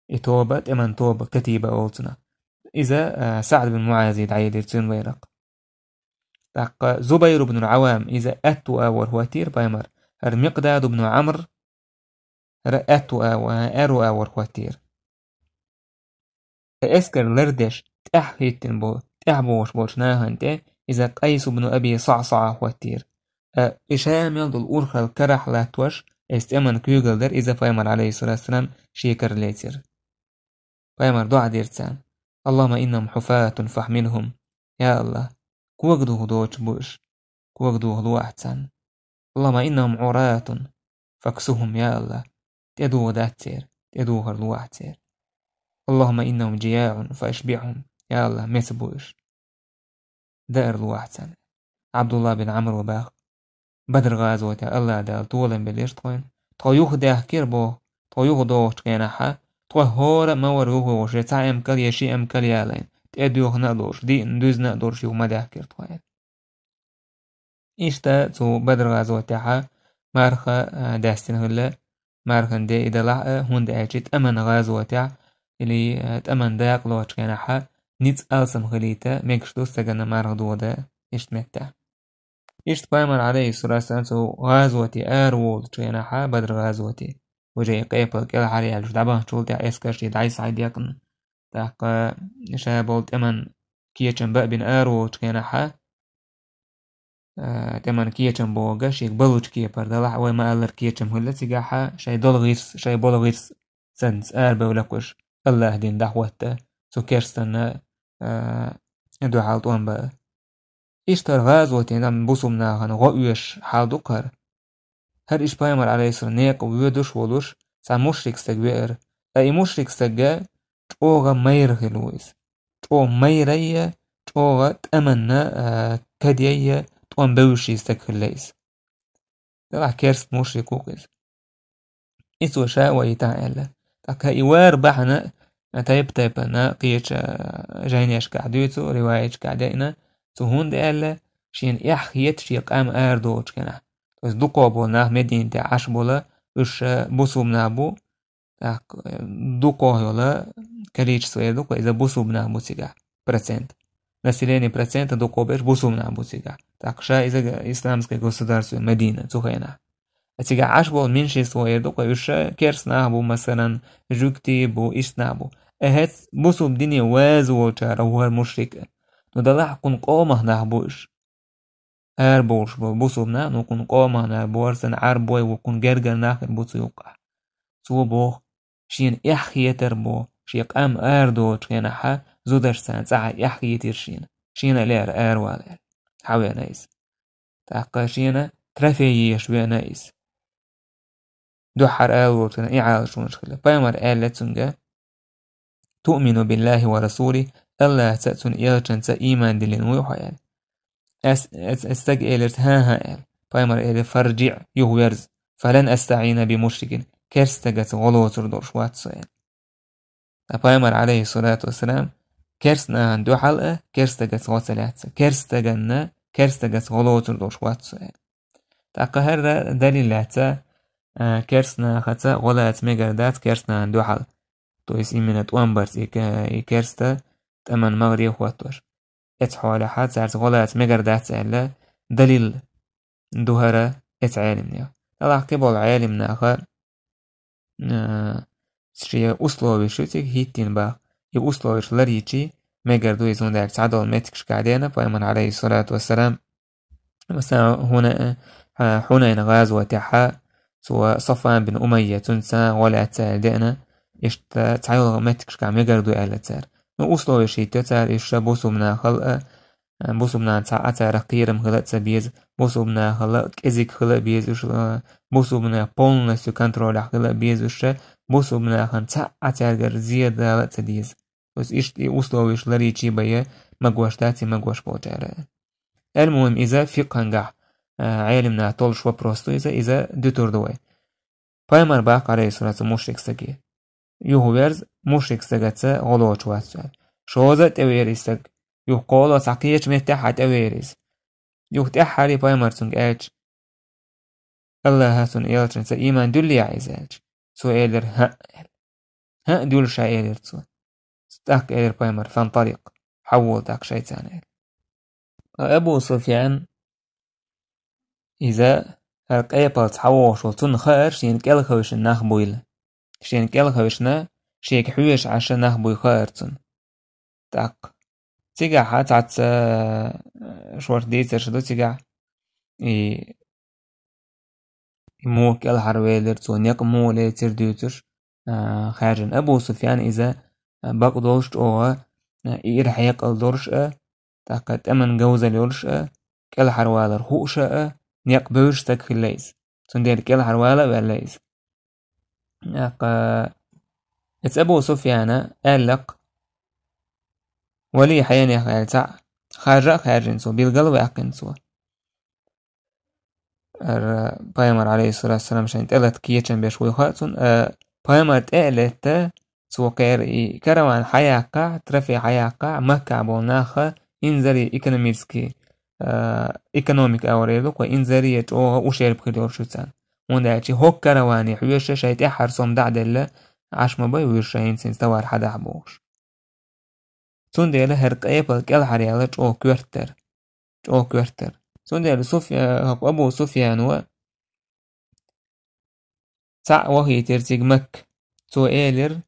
И тоба, тӀеман тоба, катиба олу цунах. Иза, а, СаӀд бин МуӀазе дӀаелира цуьнан байракх. ТӀаккха Зубайр ибн Ӏаввам, иза аьтту агӀор хӀоттийра пайхамар, хӀара Микъдад ибн Ӏамр, хӀара аьтту агӀо-, аьрру агӀор хӀоттийра. Ткъа эскар лардеш, тӀаьхьа хӀиттина болу, тӀаьхьа богӀуш болчу нахана тӀе иза Къайс ибн Аби СаӀсаӀа хӀоттийра. Ткъа и ша мел долу урхалла карахь латтош, иза тӀеман куьйгалла дара, иза пайхамар, Ӏалайхиссалату вассалам, шен кара лецира. Пайхамар дуӀа дира царна: «Аллахумма иннахум хьуфатун фахьмилхум». Я Аллах, когадуху доцуш бу уьш, когадуху ло ахь царна. «Аллахумма иннахум Ӏуратун факсухум», я Аллах, тӀедуха дац церан, тӀедухар ло ахь церан. «Аллахумма иннахум жияӀун фашбиӀхум», я Аллах, меца бу уьш. Даар ло ахь царна. Ӏабдуллах бин Ӏамро бах: «Бадр гӀазотехь Аллах Дала толам белира тхуна. Тхо юхадаьхкира боху, тхо юхадогӀучу хенахьа, тхо хӀора а ма вара юхавогӀуш, я цхьа эмкал, я ши эмкал ялийна, тӀедуьйхина а лууш, диъна, дуьзна а лууш юха ма даьхкира тхо», — аьлла. Иштта цу Бадр гӀазотехьа марха, а, даьстина хилла, мархан де и далахь а, хӀунда аьлча тӀеман гӀазотехь, или, а, тӀеман дакъа лоцучу хенахьа, ницкъ алсам хилийта мегаш ду стагана марха дода иштта меттехь. Иштта пайхамар, Ӏалайхиссалату вассалам, цу гӀазоте араволучу хенахьа, Бадр гӀазоте, уже и къепал кӀелхьаръяьлча, дӀабаханчул тӀаьхьа эскарш и дӀасахьайдекъна, тӀаккха ша болу тӀеман кечам баъбина араволучу хенахьа, а, тӀеман кечам бохург шега балучу кепара далахь, вай ма-аллара, кечам хилла цигахьа, шайн долу гӀирс, шайн болу гӀирс санца арабевлла кхуьш, Аллах дин дӀахӀотта, цу керстанна, а, дуьхьал тӀом баа. Иштта хӀара гӀазотехь бусулба нахана гӀо оьшуш хьал ду-кх хӀара. ХӀара иштта пайхамар, Ӏалайхиссалам, некъа воьдуш а волуш, цхьа мушрик стаг веара. Ткъа и мушрик стаг чӀогӀа майра хилла ву иза. ЧӀогӀа майрайа, чӀогӀа тӀаманна, а, кадайа, тӀом бевзаш стаг хилла иза. Делахь керста мушрик ву-кх иза. И цо ша а ваийтахьа аьлла. ТӀаккха и вар бахьана, а, тайп-тайпана кхечу, а, жайнешкахь дуьйцу, риваяташкахь деана, цо хӀунда аьлла, шена эхь хета шен къам арадолучу хенахь. То есть дукхох болу нах Мединате Ӏаш болу, уьш, а, бусулба нах бу, тӀаккха, а, дукхох йолу количество эр ду-кх, иза бусулба нах бу цигахь, процент. население процента дукхагӀберш бусулба нах бу цигахь. ТӀаккха ша иза г-, исламское государство Мадина, цу хенахь. А цигахь Ӏаш болу меньшинство эр ду-кх, уьш ша керста нах бу, масалан, жуьгтий бу, иштта нах бу. Эхьец бусулба дине ваза волчара вара мушрик. Ну, далахь кхунна къомах нах бу уьш. Арабовлуш болу бусулба нах, ну, кхунна къомах нах бу, сан Ӏарбой ву, кхунна гергара нах хир бу цу юккъахь. Цо боху, шена эхь хетар бу, шен къам арадолучу хенахьа, зударшца цхьаьна эхь хетира шена. Шена лаьара аравала аьлла. Хьан веана иза? ТӀаккха шена трофей еш веана иза. Дуьххьара ала волчунна и Ӏалашонаш хилла. Пайхамар аьлла цуьнга: «Туъмину биллахи ва расули», Аллахьца а, цуьнан элчанца а ийман диллина вуй хьо аьлла. Ас, ас, ас стаг элира: «ХӀан-хӀа», аьлла. Пайхамар элира: «Фаржиъ», юхаверза, «фалан астаӀина би мушрикин», керста стагаца гӀо лоцур долуш вац со аьлла. Ткъа пайхамар, алейхиссалату вассалам, керста нахана дуьхьал а, керста стагаца гӀо ца лаьцна, керста стаганна, керста стагаца гӀо лоцур долуш вац со аьлла. ТӀаккха хӀара далил лаьцна, а, керста нахаца гӀо лаца мегар дац керста нахана дуьхьал. То есть именно тӀом барца и ке-, и керста тӀаман магӀаре хӀоттош. Эцу хьолехьа цаьрца гӀо лаца мегар дац аьлла, далил ду хӀара эцу Ӏелимнех. Далахь кхин болу Ӏелимнаха, а, шен условиш ю цига хӀиттийна баха. И условиш ларйичи мегар ду иза, хӀунда аьлча цхьадолу меттигашкахь деана пайхамар, алейхиссалату вассалам, масала, хӀуна-, а, Хьунайн гӀазотехьа, цо Сафван бин Умайя, цуьнца гӀо лаьцна аьлла деана, иштта цхьайолу меттигашкахь мегар ду аьлла цара. Ну, условиш хӀиттайо цара, уьш ша бусулба нахал а, а, бусулба нахана цхьа а царах кхерам хила а ца беза, бусулба нахала кӀезиг хила а беза уьш, а, бусулба нах полностью контролехь хила а беза уьш ша, бусулба нахана цхьа а цаьргара зен дала а ца деза. То есть иштта и условиш ларйичи бен магош дац и магош болчара. Ал-мухим, иза фикъхьангахь, а, Ӏелимнаха толлуш вопрос ду иза, иза дуьтур ду вай. Пайхамар баха, алейхиссалату, мушрик стаге: «Юхаверза, мушрик стагаца гӀо лоцуш вац со», аьлла. Шозза а тӀевеара и стаг. Юха кхоло цхьа кхечу меттехь а тӀевеара иза. Юха тӀаьххьара пайхамар цуьнга аьлча: «Аллахьа, цуьнан элчанца ийман дуьллий ахь иза?» аьлча, цо элира: «ХӀаъ», аьлла. «ХӀаъ, дуьллу ша», элира цо. ТӀаккха элира пайхамар: «Фанталикъ, хьавола тӀаккха шайца», аьлла. Ткъа Абу Суфьян, иза хӀара къепалца хьавогӀуш волу, цунна хаьара шена кӀелхевшина нах буйла. Шена кӀелхевшина, шега хьоьжуш Ӏаш нах буй хаьара цунна. ТӀаккха цигахь цхьацца, э, шорта дийцарш ду цигахь. И И муха кӀелхьарвелира цо, некъ муха лецира дуьйцуш, а, хаьржина. Абу Суфьян иза, а, бакъдолуш чӀогӀа, а, и ира хьекъал долуш а, тӀаккха тӀеман говзалла йолуш а, кӀелхьарвалар хууш а, некъ бевзаш стаг хилла иза. Цундела кӀелхьарвала а ваьлла иза. ТӀаккха эцу Абу Суфьяна аьллакх: «Вали хьенех», аьлла цхьаъ, харжа а хаьржина цо, билгал а ваьккхина цо. Ара, пайхамар, алейхиссалату вассалам, шайн тӀелатта кечам беш вуй хаьа цунна, а, пайхамар тӀе а летта, цо кхера и караван хьаяккхахь, трофей хьаяккхахь, Маккахь болу нахха инзаре экономический, а, экономика авар эр ду, кхо инзаре чӀогӀа ушерб хир йолуш ю царна. ХӀунда аьлча хӀокху караване хьоьжуш шайн тӀаьххьара сом дӀа а делла, Ӏаш ма бай вуьйш шайн хӀинца товар хьадахьа бохуш. Цундела хӀара къепал кӀелхьаръяла чӀогӀа коьртара. ЧӀогӀа коьртара. Цундела Суфья-, Абу Суфьяно цхьаъ вахийтира цига Макка. Цо элира,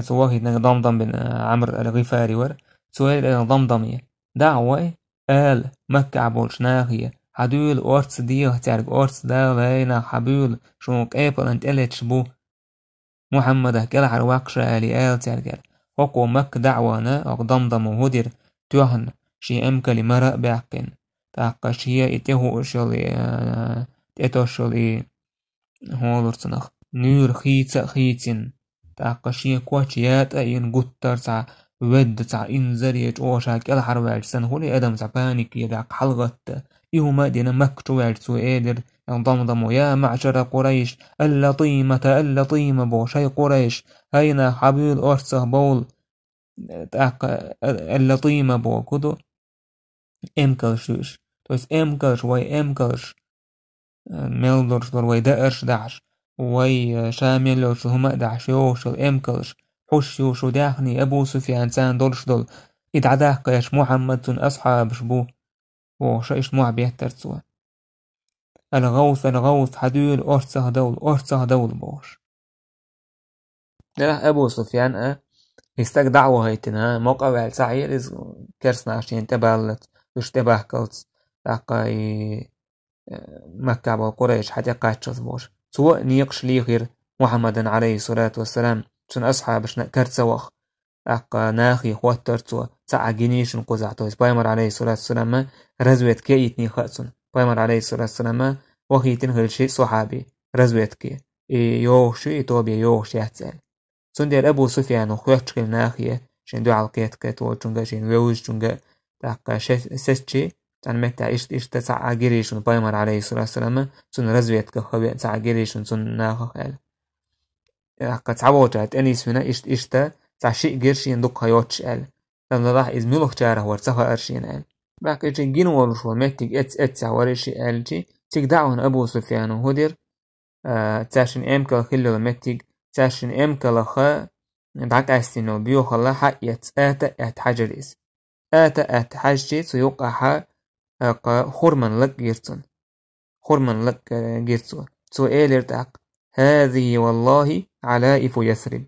цо вахийтинарг Дамдам бин, а, Ӏамр ал-ГӀифари вара. Цо элира Дамдаме: «ДӀа а вай, ала Маккахь болчу нахе, хьан дуьйла орца деха цаьрга, орца дала, ай нах, хьан буьйла, шуна къепалан тӀелеташ бу». Мухьаммадах кӀелхьарваккха ша, аьлла, ала цаьрга. ХӀокхо Макка дӀа а вахана, хӀокху Дамдамо хӀун дира, тоьхна шен эмкале мара а баьккхина. ТӀаккха шен и тӀехууш йолу, а, тӀетосуш йолу и, хӀун олура цунах, нуьйр хийца а хийцина. ТӀаккха шен коч ятӀа а йина, гуттар а цхьа ведда, цхьа инзаре чӀогӀа ша кӀелхьарваьлча санна хуьлий адам, цхьа паника е даккха хьалагӀатта. И хӀума а дина, Макка чу ваьлча цо элира Дамдамо: «Я маӀшара Къурайш, аллатимата, аллатима», боху, шай Къурайш, хӀай нах, хьан буьйла орцах бовла. ТӀаккха аллатима боху ду, эмкалш ю уьш. То есть эмкалш, вай эмкалш, э, мел долуш долу вай даарш дахьаш, вай, э, ша мел йолчу хӀума а дахьаш йогӀуш йолу эмкалш, хьуш ю шу даьхний, Абу Суфьян царна долуш долу, И дӀадаккха гӀерташ Мухьаммад, цун асхьабаш бу, бохуш, иштта мохь беттара цо. «АлгӀавс, алгӀавс, хьадуьйла, орцах довла, орцах довла», бохуш. Делахь Абу Суфьян а, и стаг дӀа а вахийтина, мукъа а ваьлла, цхьа хьийра иза керстанаш шена тӀебаллалц, уьш тӀебахкалц, тӀаккха и, э, Макка болу къурайш хьа тӀекхаччалц бохуш. Цо а некъаш лийхира Мухьаммадан, Ӏалайхиссалату вассалам, цун асхьабашна а кара ца ваха. ТӀаккха нахе хоттар цо, цхьа а гиний шуна кхузахь, то есть пайхамар, Ӏалайхиссалату вассалам, разведка яйтиний хаьа цунна. Пайхамар, Ӏалайхиссалату вассалам, вахийтина хилла ши сохьаби разведке. И йогӀуш ю, и тобе йогӀуш яц аьлла. Цундела Абу Суфьяно хоьттуш хилла нахе, шен дуьхьал кхетта-кхетта волчуьнга, шен вевзачуьнга, тӀаккха ше-, сецчи, цӀена меттехь иштта-иштта цхьа а гиний шуна пайхамар, Ӏалайхиссалату вассалам, цунна разведках хьавеана, цхьа а гиний шуна цунна нахах аьлла. ТӀаккха цхьаволчара тӀе нисвина, иштта-иштта цхьа шиъ гира шена дукха ха йоццуш аьлла. Амма делахь иза муьлхачарах вара ца хаьара шена аьлла. ТӀаккха и шен гина волуш волу меттиг эц-, эццехь вара и шиъ аьлчи, цига дӀа а вахана Абу Суфьяно хӀун дира, а, цаьршинна эмкал хилла йолу меттиг, цаьршинна эмкалах дӀакъаьстина йолу боьхалла хьаэцна, ата а аьтта хьаьжира иза. Ата а аьтта хьаьжчи, цу юккъехь, а, кху хурман лаг гира цунна. Хурман лаг, э, гира цо. Цо элира тӀаккха: «ХӀазихӀи валлахӀи Ӏалаифу Ясриб».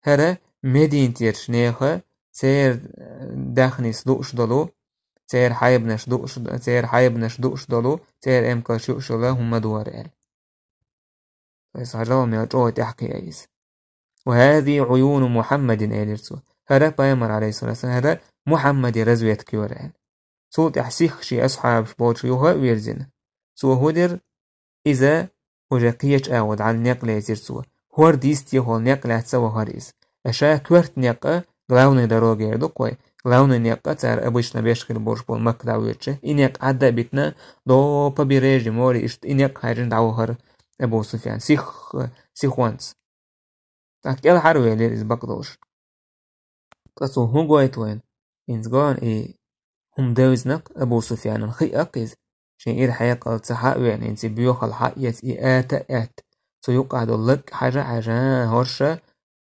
ХӀара Мединатера нехан, церан, э, даьхнис дууш долу, церан хьайбанаш дууш, церан хьайбанаш дууш долу, церан эмкалш юуш йолу хӀума ду хӀара аьлла. То есть хьажал мел чӀогӀа тӀаьхьакхиа иза. «Ва хӀазихӀи Ӏуюну Мухьаммадин», элира цо. ХӀара пайхамар, Ӏалайхиссалату вассалам, хӀара Мухьаммаде разведка йора аьлла. Цул тӀаьхьа сихха шен асхьабаш болчу юха а вирзина. Цо хӀун дира? Иза уже кхечу агӀор дӀа некъ лецира цо. ХӀорда йистехула некъ лаьцна вахара иза. Ткъа ша коьрта некъ а главный дорога эр ду-кх вай, главный некъ а цара обычно беш хир болуш болу Макка дӀавоьдуш, и некъ Ӏадда а битина, до побережья моря иштта и некъ хьаьжжина дӀавахара Абу Суфьян. Сих-, сихонца. ТӀаккха кӀелхьарвелира иза бакъдолуш. Ткъа цо хӀун гойту вайна? ХӀинца гон и хӀума девзина-кх Абу Суфьянан, хиъна-кх иза. Шен ира хьекъал ца хьа а веана, хӀинца и боьхалла хьаэцна, и ата а аьтта, цу юккъехь долу лаг хьажа а хьаьжна, хӀорш а,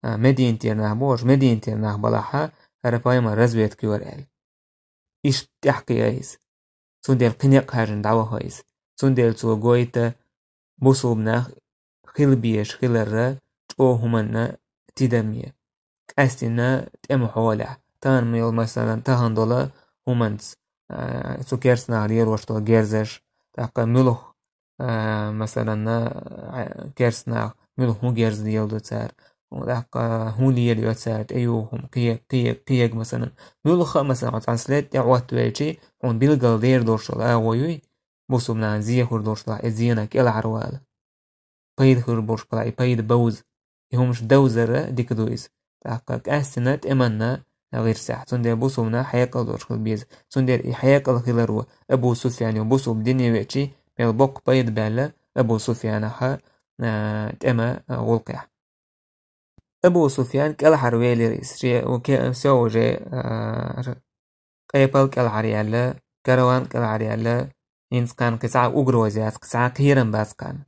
а, Мединатера нах бу, хӀорш Мединатера нах балахь, хӀара пайхамар разведка йора аьлла. Иштта тӀаьхьакхиа иза. Цундела кхин некъ хьаьжжина дӀаваха иза. Цундела цо гойту бусулба нах хила безаш хиларра чӀогӀа хӀуманна тидаме. Къаьстина тӀеман хьолехь. Тахана ма йолу, масалан, тахана долу хӀуманца, а, цу керстанаха лелош долу герзаш, тӀаккха муьлха, а, масалан, а, керстанаха муьлха хӀун герз леладо цара, тӀаккха хӀун лелайо цара, тӀеюху хӀума, кхе-, кхе-, кхега, масалан. Муьлхха а, масалан, хьо цхьана след тӀе Ӏоттавелчи, хьуна билггал дер долуш долу агӀо юй, бусулба нахана зе хир долуш долу, и зенах кӀелхьарвала. Пайда хир болуш бала, и пайда бовза. И хӀумаш довзара дика ду иза. ТӀаккха къаьстина тӀеманна гӀирсехь. Цундела бусулба нах хьекъал долуш хила беза. Цундела и хьекъал хиларо Абу Суфьян ю бусулба дине веачи, мел боккха пайда баьлла Абу Суфьянах, а, тӀеман, а, гӀуллакхехь. Абу Суфьян кӀелхьарвелира иза. Ше-, у ке-, всё уже, а, р-, къепал кӀелхьаръяьлла, караван кӀелхьаръяьлла, хӀинца кхарна кхин цхьа угроза яц, кхин цхьа кхерам бац кхарна.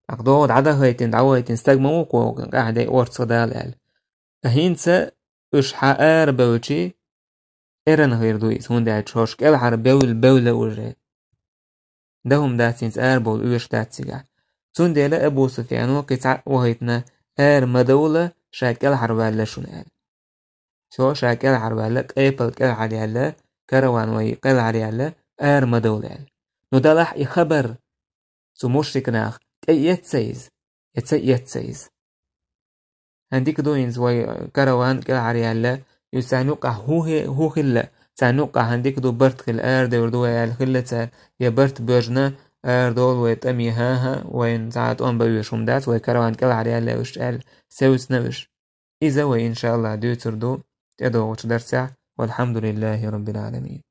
ТӀаккха догӀу дӀадахайтина, дӀавахайтина стаг ма ву-кх вогӀу, къаьхьа дей орцах дала аьлла. ХӀинца уьш хьан арабевлчи, эрна хир ду иза, хӀунда аьлча хӀорш кӀелхьарбевлла, бевлла уже. Дан хӀума дац, хӀинца арабовла оьшуш дац цигахь. Цундела Абу Суфьяно кхин цхьаъ вахийтина, ара ма довла, ша кӀелхьарваьлла шуна аьлла. Цо ша кӀелхьарваьлла, къепал кӀелхьаръяьлла, караван вай кӀелхьаръяьлла, ара ма довла аьлла. Ну, делахь и хабар цу мушрик наха тӀеэцна иза, я ца эцна иза? ХӀан дика ду хӀинца вай караван кӀелхьаръяьлла, иза царна юккъехь хӀун хи-, хӀун хилла, царна юккъехь хӀан дика ду, барт хилла, арадевр ду вай аьлла хилла цара, я барт боьжна, арадовла вай тӀаме, хӀан-хӀа, вайна цхьа а тӀом бан оьшу хӀума дац, вай караван кӀелхьаръяьлла уьш аьлла, севцна уьш. Иза вай, иншааллахӀ, дуьйцур ду тӀедогӀучу дарсехь. ВалхьамдулиллахӀи Роббил Ӏаламин.